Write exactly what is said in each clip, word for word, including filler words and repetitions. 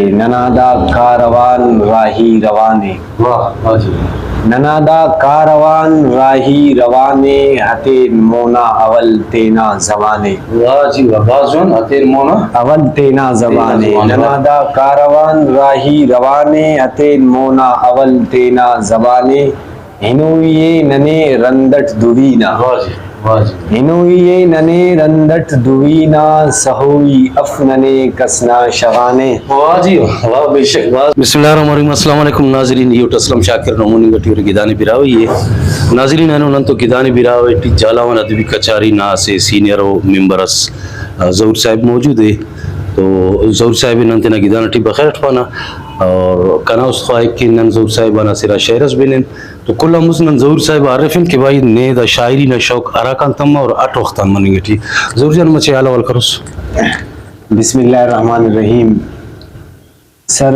ننا دا کاروان راہی روان ءِ۔ واہ، واہ جی۔ ننا دا کاروان راہی روان ءِ، ہتین مونا اول تینا زبان ءِ۔ واہ جی واہ، بھاز جوان، ہتین مونا۔ اول تینا زبان ءِ۔ تینا زبان ءِ، ننا واہ۔ دا کاروان راہی روان ءِ، ہتین مونا اول تینا زبان ءِ۔ ہنوئی ءِ ننے رند اٹ دوی نا۔ واہ جی، واہ جی۔ ہنوئی ءِ ننے رند اٹ دوی نا، سہوئی اف ننے کس نا شغانے۔ واہ جی واہ، واہ، بے شک، واہ۔ بسم اللہ الرحمن الرحیم۔ السلام علیکم ناظرین، ای اٹ اسلم شاکر نا موننگ اٹی ارے گدانے براہوئی ءِ۔ ناظرین، اینو نن تو گدانے براہوئی ٹی جھالاوان ادبی کچاری نا اسہ سینئر ءُ ممبر اس، آ، ظہور صاحب موجود ءِ۔ تو ظہور صاحب نن تینا گدان اٹی بخیر اٹ پانہ اور کنا است خواہک کہ نن ظہور صاحب آن اسہ ارا شعر اس بنن۔ تو کل آن مست نن ظہور صاحب آ ہرفن کہ بھائی نے دا شاعری نا شوق ہراکان تما اور اٹ وخت آن مننگ ٹی۔ ظہور جان، مچے حال احوال کروس؟ بسم اللہ الرحمن الرحیم۔ سر،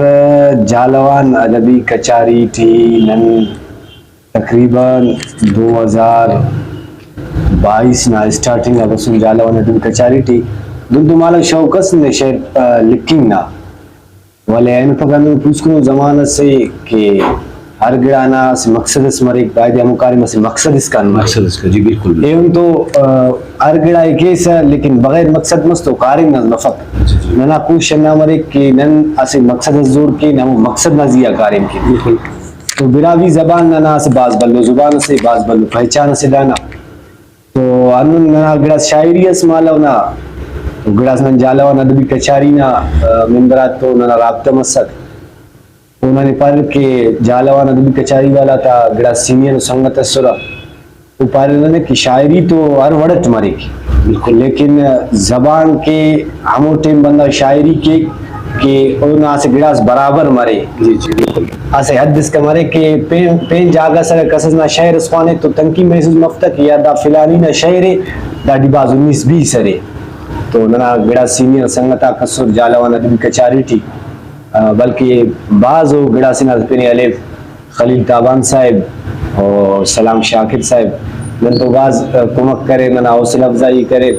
جھالاوان ادبی کچاری ٹی نن تقریباً دو ہزار بائیس نا اسٹارٹنگ آ بسن جھالاوان ادبی کچاری ٹی۔ دن تو مالو شوق اس نے شعر، آ، لکھنگ نا۔ ولے اینو پگہ ہندن پوسکنو زمانہ سے کہ ہر گڑا نا اسہ مقصد اس مریک، بایدے ہمو کاریم اسہ مقصد اسکان مریک۔ مقصد اسکان، جی، بالکل، بالکل۔ ایہن تو، آ، ہر گڑا ءِ کیسہ لیکن بغیر مقصد مس تو کاریم نا مفک۔ جی، جی۔ ننا کوشش ہندا مریک کہ نن اسہ مقصد اس جوڑ کین، ہمو مقصد نا زیہا کاریم کین۔ بالکل۔ تو براہوئی زبان ننا اسہ بھاز بھلو زبان اسے، بھاز بھلو پہچان اسے دانا۔ تو ہندن ننا گڑاس شاعری اس مالو نا، تو گڑاس نن جھالاوان ادبی کچاری نا، آ، ممبر آتتون ننا رابطہ مسک۔ او ننے پاریر کہ جھالاوان ادبی کچاری والا تا گڑاس سینئر ءُ سنگت اسرہ۔ او پاریر ننے کہ شاعری تو ہر وڑ اٹ مریک، بالکل۔ لیکن زبان کہ ہمو ٹائم بندغ شاعری کیک کہ اونا اسہ گڑاس برابر مرے۔ جی، جی، بالکل۔ اسہ حد اسکا مرے کہ پین، پین جاگہ اس اگہ کسس نا شعر اس خوانے تو تنقید محسوس مفتک یا دا فلانی نا شعر ءِ، داٹی بھاز انیس بیس ارے۔ تو ننا گڑاس سینئر سنگت آک اسر جھالاوان ادبی کچاری ٹی، آ، بلکہ بھاز او گڑاسے نا پن ءِ ہلیو، خلیل تابان صاحب اور سلام شاکر صاحب، نن تو بھاز، آ، کمک کریر، ننا حوصلہ افزائی کریر،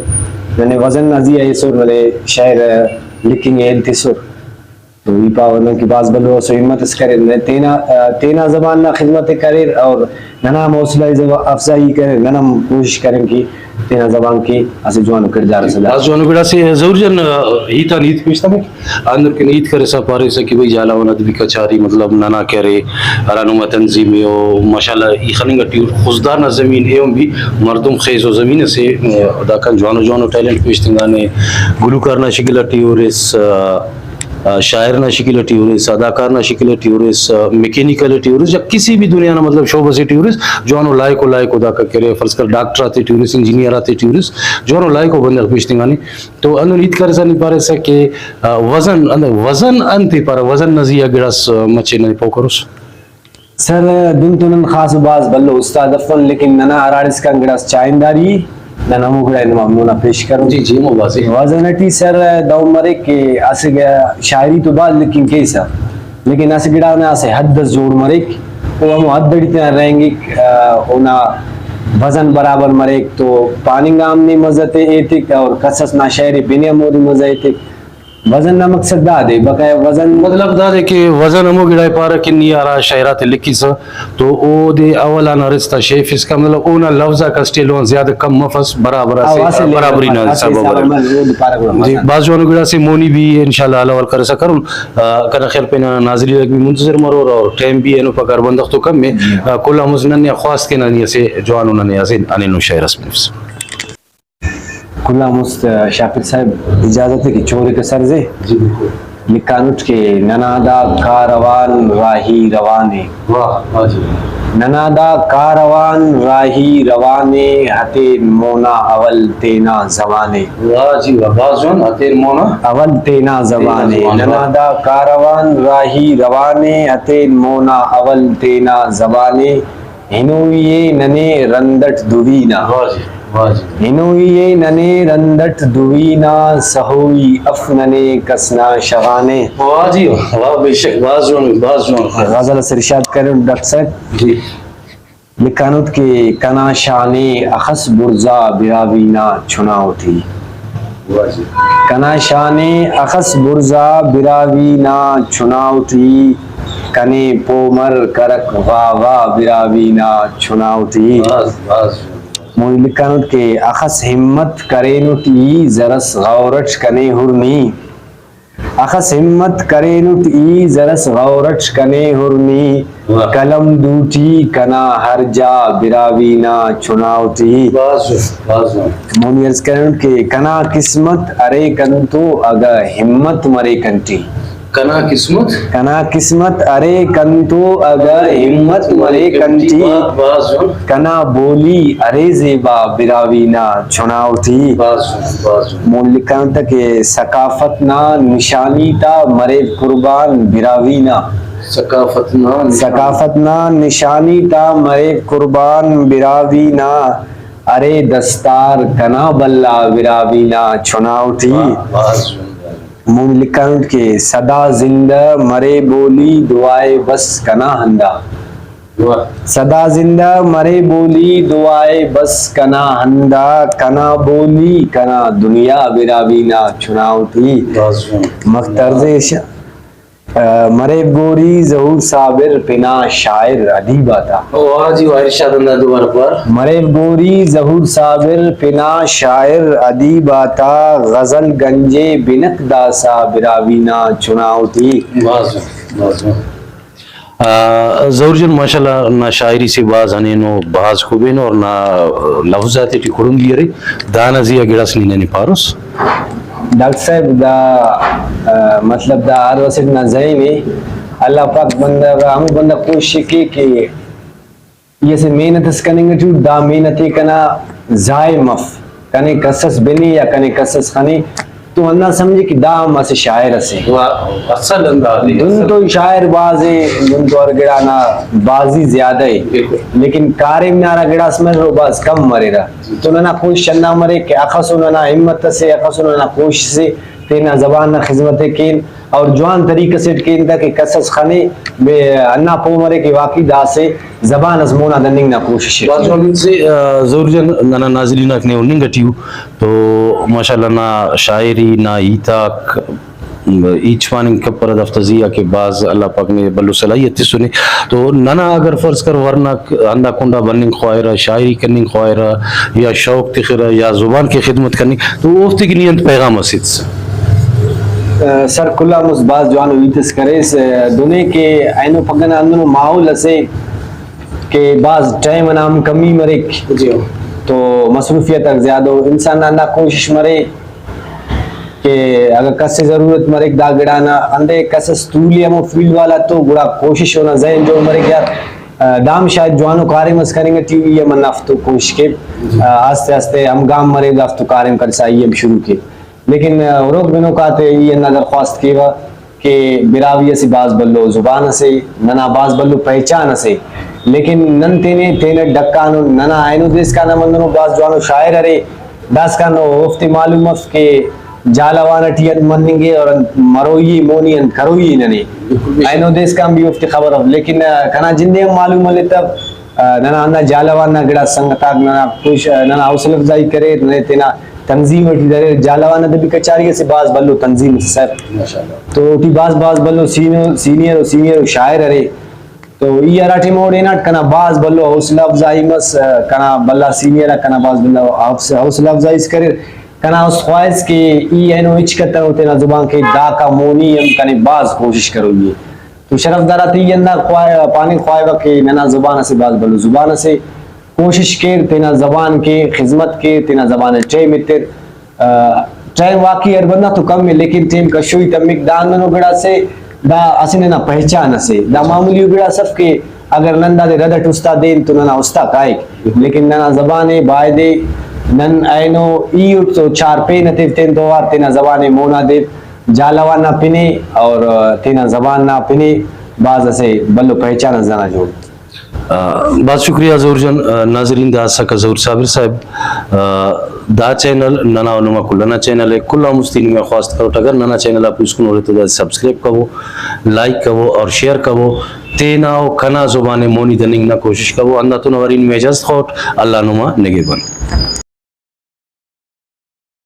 ننے وزن نا زیہا ایسر، ننے شعر، آ، لکھنگ ءِ ہیل تسر۔ تو ای پاوہ نن کہ بھاز بھلو اسو ہمت اس کریر، ننے تینا، آ، تینا زبان نا خدمت ءِ کریر اور ننا ہم حوصلہ افزائی کریر، نن ہم کوشش کرین کہ تینا زبان کہ اسہ جوانو کڑدار اس ادا۔ بھاز جوانو گڑاسے ظہور جان، آ، ہیت آن ہیت پیش تمک۔ اندر کن ہیت کرسا پاریسہ کہ بھئی جھالاوان ادبی کچاری مطلب ننا کہ ارے ہرا نما تنظیم ءِ او ماشاءاللہ ای خننگ ٹی ار، خضدار نا زمین ایہن بھی مردم خیسو زمین اسے، داکان جوانو جوانو ٹیلنٹ پیش تنگانے، گلوکار نا شکل ٹی ہُرس، آ، آ، شاعر نا شکل ٹی ہُرس، اداکار نا شکل ٹی ہُرس، آ، میکینیکل ٹی ہُرس یا کسی بھی دنیا نا مطلب شعبہ سے ٹی ہُرس، جوانو لائق و لائق و داکا کہ ارے فرض کر ڈاکٹر آتے ٹی ہُرس، انجینئر آتے ٹی ہُرس، جوانو لائق و بندغ پیش تنگانے۔ تو ہندن ہیت کرسا نی پاریسہ کہ، آ، وزن، اندا وزن انت ءِ پارہ؟ وزن نا زیہا گڑاس، آ، مچے ننے پہہ کروس۔ سر، دن تو نن خاص و بھاز بھلو استاد افن، لیکن ننا ہراڑے اسکان گڑاس چاہنداری ءِ، نن ہمو گڑا ءِ نما مونا پیش کرون۔ جی، جی، ہمو بھاز ءِ۔ وزن اٹی سر دہن مریک کہ اسہ گڑا شاعری تو بھاز لکھنگ کیسہ، لیکن اسہ گڑا نا اسہ حد اس جوڑ مریک، او ہمو حد اٹی تینا رہینگک، آ، اونا وزن برابر مریک تو پاننگ آ ہم نے مزہ تے ایتک اور کس اس نا شعر ءِ پن ءِ ہمودے مزہ ایتک۔ وزن نا مقصد دادے، بقایا وزن مطلب دادے کہ وزن ہمو گڑا ءِ پارہ کہ نی ہرا شعر آتے لکھسہ تو اودے اول آن ارستا شیفسکا، مطلب اونا لوز آک اسٹ ایلو آن زیادہ کم مفس، برابر او، اسہ اسہ لیول برابری نا اسہ حساب آ حساب آ برے۔ مس، اودے پارہ گڑا مس۔ جی، بھاز جوانو گڑاسے مونی بھی انشاءاللہ حال احوال کرسا کرون۔ آ، کنا خیال پین ناظرین آک بھی منتظر مرور اور ٹائم بھی اینو پکار بندغ تو کم ءِ۔ جی۔ آ، کل آن مست ننے آ خواست کینہ نی اسہ جوانو ننے اسہ ہنینو شعر اس بنفس۔ کل آن مست شاکر صاحب، اجازت ءِ کہ چورک ئس عرض ءِ۔ جی، بالکل۔ لکھانٹ کہ ننا دا کاروان راہی روان ءِ۔ واہ، واہ جی۔ ننا دا کاروان راہی روان ءِ، ہتین مونا اول تینا زبان ءِ۔ واہ جی واہ، بھاز جوان، ہتین مونا۔ اول تینا زبان ءِ۔ تینا زبان ءِ۔ ننا دا کاروان راہی روان ءِ، ہتین مونا اول تینا زبان ءِ۔ ہنوئی ءِ ننے رند اٹ دوی نا۔ واہ جی، واہ جی۔ ہنوئی ءِ ننے رند اٹ دوی نا، سہوئی اف ننے کس نا شغانے۔ واہ جی واہ، واہ، بے شک، بھاز جوان، بھاز جوان۔ غزل اس ارشاد کرے ڈاکٹر صاحب۔ جی۔ لکھانٹ کہ کنا شانے اخس بڑزا براہوئی نا چنا ءُ ٹی۔ کنا شانے اخس بڑزا براہوئی نا چناؤ ٹی، کنے پومر کرک واہ واہ براہوئی نا چناؤ ٹی۔ بھاز، بھاز۔ مون لکھانٹ کہ اخس ہمت کرینٹ ای زرس غور اٹ کنے ہر نی۔ اخس ہمت کرینٹ ای زرس غور اٹ کنے ہر نی۔ واہ۔ قلم دوٹی کنا ہر جا براہوئی نا چناؤ ٹی۔ بھاز، بھاز۔ مون ای عرض کرینٹ کہ کنا قسمت ارے کنتو اگہ ہمت مرے کنٹی۔ کنا قسمت؟ کنا قسمت ارے کنتو اگہ ہمت مرے کنٹی۔ واہ، واہ جوان۔ کنا بولی ارے زیبا براہوئی نا چناؤ ٹی۔ واہ جوان، واہ جوان۔ مون لکھانٹ کہ ثقافت نا نشانی تا مریو قربان براہوئی نا۔ ثقافت نا نشانی۔ ثقافت نا نشانی تا مریو قربان براہوئی نا۔ ارے دستار کنا بھلا براہوئی نا چناؤ ٹی۔ واہ، واہ جوان، واہ جوان۔ مون لکھانٹ کہ سدا زندہ مرے بولی دعائے بس کنا ہندا۔ واہ۔ سدا زندہ مرے بولی دعائے بس کنا ہندا، کنا بولی کنا دنیا براہوئی نا چناؤ ٹی۔ بھاز جوان۔ مخ طرز ش-، آ، مریو گوری ظہور صابر پنا شاعر ادیب آتا۔ واہ جی واہ، ارشاد انداز دوبارہ پار۔ مریو گوری ظہور صابر پنا شاعر ادیب آتا، غزل گنجے بنک داسا براہوئی نا چناؤ ٹی۔ بھاز جوان، بھاز جوان۔ آ، ظہور جان، ماشاءاللہ نا شاعری سے بھاز ہنینو، بھاز خوبینو اور نا لفظ آتے ٹی کڑمبی ارے، دانا زی آ گڑاس نی ننے پاروس۔ ڈاکٹر صاحب، دا، آ، مطلب دا ہر اسٹ نا ذہن ءِ، اللہ پاک بندغ، ہمو بندغ کوشش ءِ کے کہ ای اسہ محنت اس کننگ ٹی اٹ، دا محنت ءِ کنا ضائع مف، کنے کس اس بنے یا کنے کس اس خنے تو ہندا سمجھے کہ دا ہم اسہ شاعر اسے۔ واہ، اصل ہندا ءِ، دن اصل۔ تو شاعر بھاز ءِ، دن تو ہر گڑا نا بھازی زیادہ ءِ، بالکل۔ لیکن کاریم نا ہرا گڑاس مریرہ او بھاز کم مریرہ۔ تو ننا کوشش ہندا مریک کہ اخسو ننا ہمت اسے، اخسو ننا کوشش سے تینا زبان نا خذمت ءِ کین۔ اور جوان طریقہ سے اٹ کین تاکہ کس اس خنے، بے ہندا پہہ مرے کہ واقعی دا اسہ زبان اس مونا دننگ نا کوشش ءِ۔ بھاز جوان سے، آ، ظہور جان، ننا ناظرین آک نے ہننگ ٹی ءُ تو ماشاءاللہ نا شاعری نا ہیت آک ہچ پاننگ کپرہ، دافتا زی آ کہ بھاز اللہ پاک نے بھلو صلاحیت تسنے۔ تو ننا اگر فرض کر ورناک ہندا کنڈا بننگ خواہرہ، شاعری کننگ خواہرہ یا شوق تخرہ یا زبان کے خدمت کننگ، تو اوفتے کہ نی انت پیغام اس ایتسہ؟ آ، سر کل آن مست بھاز جوانو ہیت اس کریس۔ آ، دنے کہ اینو پگہ نا ہندنو ماحول اسے کہ بھاز ٹائم انا ہم کمی مریک، جی۔ تو مصروفیت آک زیادہ ءُ، انسان نا ہندا کوشش مرے کہ اگہ کس ءِ ضرورت مریک دا گڑا نا، ہندے کس اس تولی ہمو فیلڈ والا تو گڑا کوشش اونا ذہن جوڑ مریک یار۔ آ، دا ہم شاید جوانو کاریم اس کننگ ٹی ءُ، ای ہم ہندافتو کوشش کے، آ، آہستہ آہستہ ہم گام مرے، دافتو کاریم کرسا ای ہم شروع کے۔ لیکن، آ، ہروک بنوک آتے ای ہندا درخواست کیوہ کہ براہوئی اسہ بھاز بھلو زبان اسے، ننا بھاز بھلو پہچان اسے، لیکن نن تینے تینٹ ڈکانن۔ ننا اینو دے اسکان ہم ہندنو بھاز جوانو شاعر ارے، داسکان اوفتے معلوم اف کہ جھالاوان ٹی انت مننگ ءِ اور انت مروئی ءِ، مونی انت کروئی ءِ ننے۔ بالکل بے شک۔ اینو دے اسکان بھی اوفتے خبر اف، لیکن، آ، کنا جندے ہم معلوم ہلتو، آ، ننا ہندا جھالاوان نا گڑاس سنگت آک ننا خوش، آ، ننا حوصلہ افزائی کریر، ننے تینا تنظیم ٹی دریر۔ جھالاوان نا تہ بھی کچاری اسے بھاز بھلو تنظیم اسے سر۔ ماشاءاللہ۔ تو اوٹی بھاز بھاز بھلو سینئر، سینئر و سینئر و شاعر ارے۔ تو ای ہرا ٹائم اوڑے ہناٹ کنا بھاز بھلو حوصلہ افزائی مس، آ، کنا بھلا سینئر آک کنا بھاز بھلو حوص-، حوصلہ افزائی اس کریر۔ کنا است خواہس کہ ای اینو ہچ کتنو تینا زبان کے، داکا مونی ہم کنے بھاز کوشش کروئی ءِ۔ تو شرفدار آتے ای ہندا خواہ-، پاننگ خواہوہ کہ ننا زبان اسہ بھاز بھلو زبان اسے، کوشش کیر تینا زبان کے خذمت کیر، تینا زبان ءِ ٹائم ایتر۔ آ، ٹائم واقعی ہر بندغ تو کم ءِ، لیکن ٹائم کشوئی تمک، دا ہندنو گڑاسے، دا اسہ ننا پہچان اسے۔ دا معمولی ءُ گڑاس اف کہ اگر نن دادے رد اٹ استا دین تو ننا استا کائک، لیکن ننا زبان ءِ بایدے نن اینو ای اٹ تو چار پین اتیو تین تو اوار تینا زبان ءِ مونا دیو۔ جھالاوان نا پن ءِ اور تینا زبان نا پن ءِ بھاز اسہ بھلو پہچان اس دانا جوڑ۔ آ، بھاز شکریہ ظہور جان۔ آ، ناظرین، دا اسکہ ظہور صابر صاحب۔ آ، دا چینل ننا و نما کل ئنا چینل ءِ۔ کل آن مست ای نمے آ خواست کروٹ، اگر ننا چینل آ پوسکن اُرے تو دا سبسکرائب کبو، لائک کبو اور شیئر کبو۔ تینا و کنا زبان ءِ مونی دننگ نا کوشش کبو۔ ہنداتون اوار ای نمے آ اجازت خواہوٹ۔ اللہ نما نگہبان۔